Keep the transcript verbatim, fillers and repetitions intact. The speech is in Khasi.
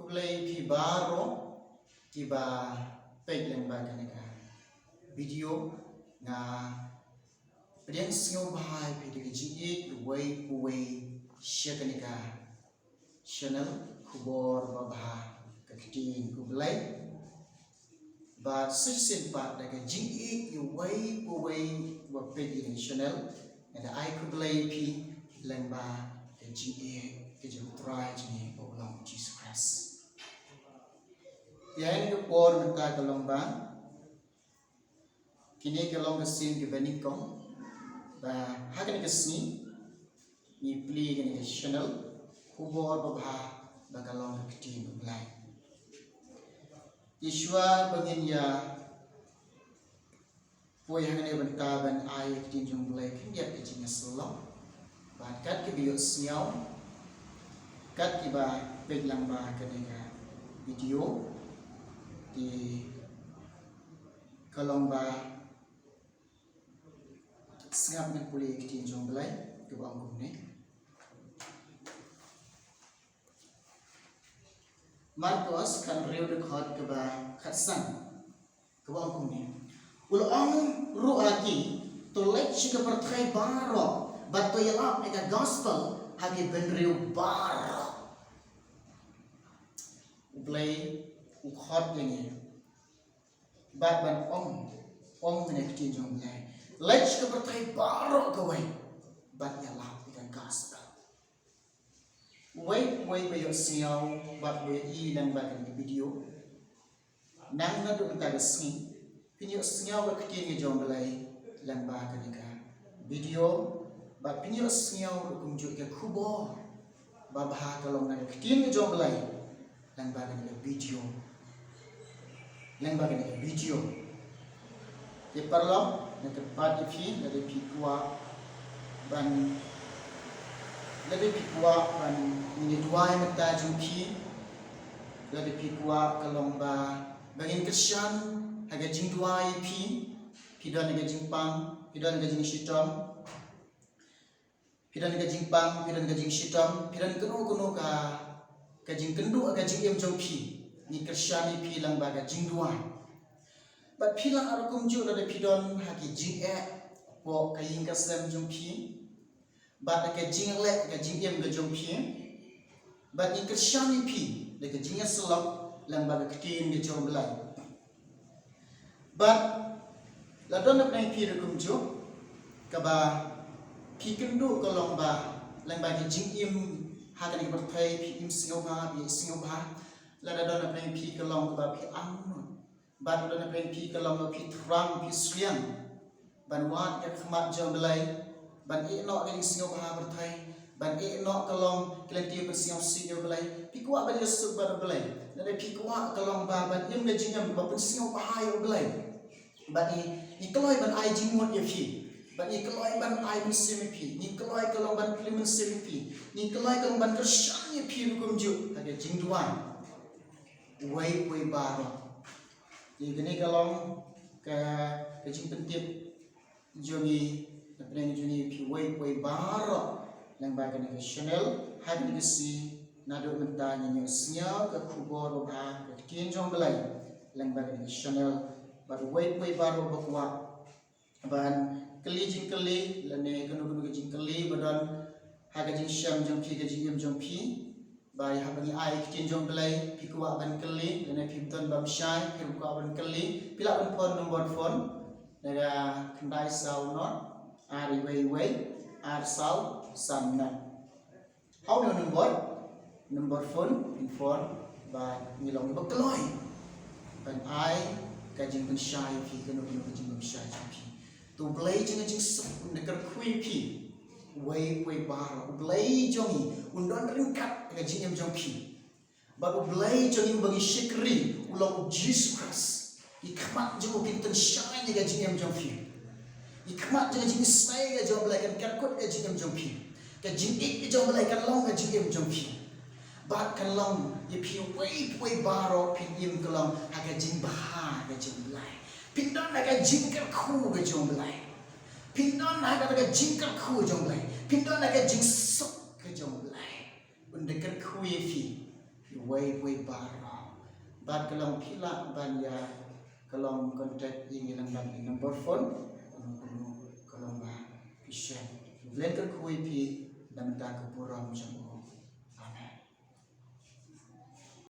Khublei phi baroh kiba peit lyngba kane ka video. Nga pdiang sngewbha ïa phi da ka jingïeit uwei pa uwei sha kane ka channel Khubor Babha ka Ktien U Blei. Bad sa shisien pat da ka jingïeit ïa uwei pa uwei uba peit ïa kane ka channel, nga da ai khublei ïa phi lyngba ka jingïeit ka jong U Trai jong ngi uba long U Jisu Khrist. Ïa kane ka por mynta ka long ba kine ki long ki sien kiba nyngkong ba ha kane ka sngi ngi plie kane ka channel Khubor Babha ba ka long ka Ktien U Blei. Te shuwa ba ngin ïa poi ha kane ka bynta ban ai ïa ka Ktien jong U Blei, khyndiat ka jingïasyllok. Bad kat kiba ïohsngew, kat kiba peit lyngba kane ka video, te ka long ba sngap, ngan pule ïa ka Ktien jong U Blei kaba ong kumne. Markos khathynriew, dkhot kaba khatsan, kaba ong kumne: U la ong ruh ha ki, to leit sha ka pyrthei baroh bad to ïalap ïa ka gospel ha ki bynriew baroh. U Blei u khot ïa ngi bad ban ong, ong kane ka Ktien jong U Blei, leit sha ka pyrthei baroh kawei bad ïalap ïa ka gospel. Uwei uwei ba ïohsngew bad ba ïohi lyngba kane ka video, nang naduh mynta ka sngi phin ïohsngew ka Ktien ka jong U Blei lyngba kane ka video, bad phin ïohsngew ruh kumjuh ka Khubor Babha ka long na ka Ktien ka jong U Blei lyngba kane ka video, lyngba kane ka video. Te paralok, nga kyrpad ïa phi, lada phi kwah ban, lada phi kwah ban ngin ïa duwai mynta jong phi, lada phi kwah ka long ba ba ngin kyrshan ha ka jingduwai ïa phi, phi don ha ka jingpang, phi don ha ka jingshitom, phi don ha ka jingpang, phi don ha ka jingshitom, phi don kano kano ka, ka jingkynduh ha ka jingim jong phi, ngi kyrshan ïa phi lyngba ka jingduwai. Bad phi lah ruh kumjuh lada phi don ha ki jingeh hapoh ka ïing ka sem jong phi, bad ha ka jingleh ka jingim ka jong phi, bad ngi kyrshan ïa phi da ka jingïasyllok lyngba ka Ktien ka jong U Blei. Bad la don napdeng phi ruh kumjuh kaba phi kynduh ka long ba lyngba ka jingim ha kane ka pyrthei phi im sngewbha, phi sngewbha. Lada don napdeng phi ka long kaba phi angnud, bad lada don napdeng phi ka long ba phi thrang, phi sliang ban wad ïa ka khmat jong U Blei, ban ïeh noh ka jingsngewbha pyrthei, ban ïeh noh ka long ka lynti pynsngewsih ïa U Blei, phi kwah ban ïasuk bad U Blei, lada phi kwah ka long ba ban im ka jingim ba pynsngewbha ïa U Blei, bad ngi, ngi kloi ban ai jingmut ïa phi, bad ngi kloi ban ai mynsiem ïa phi, ngi kloi ka long ban plie mynsiem ïa phi, ngi kloi ka long ban kyrshan ïa phi ruh kumjuh ha ka jingduwai. Uwei pa uwei baroh. Te kane ka long ka, ka jingpyntip jong ngi napdeng jong ngi ïa phi uwei pa uwei baroh lyngba kane ka channel. Ha kane ka sngi naduh mynta ngin ïohsngew ka Khubor Babha, ka Ktien jong U Blei, lyngba kane ka channel. Bad uwei pa uwei baroh ba kwah ban kylli jingkylli lane kano kano ka jingkylli ba don ha ka jingshem jong phi, ka jingim jong phi, ba haba ngi ai ka Ktien jong U Blei phi kwah ban kylli lane phi don bam shai, phi kwah ban kylli, phi lah ban phone number phone na ka khyndai saw nod ar wei wei ar saw san nod. Ha une u number, number phone, phin phone, bad ngi long ba kloi ban ai ka jingpynshai ïa phi, kano kano ka jingpynshai jong phi. To U Blei jong ka jingsuk un da kyrkhu ïa phi uwei pa uwei baroh. U Blei jong ngi un don ryngkat ha ka jingim jong phi. Bad U Blei jong ngi uba ngi shakri u long U Jisu Khrist. Ki khmat jong u kin pynshai ïa ka jingim jong phi. Ki khmat jong ka jingisynei ka jong U Blei kan kyrkhu ïa ka jingim jong phi. Ka jingïeit ka jong U Blei kan long ka jingim jong phi. Bad kan long ïa phi uwei pa uwei baroh, phin im ka long ha ka jingbha ka jong U Blei. Phin don ha ka jingkyrkhu ka jong U Blei. Phin don ha ka, ka jingkyrkhu ka jong U Blei. Phin don ha ka jingsuk ka jong U Blei. Un da kyrkhu ïa phi. wei wei baroh. Bad ka long phi lah ban ïa ka long contact ïa ngi lyngba ki number phone. Kano kano ka long ba phi shem. Len ka khuid phi na mynta ka burom jong u.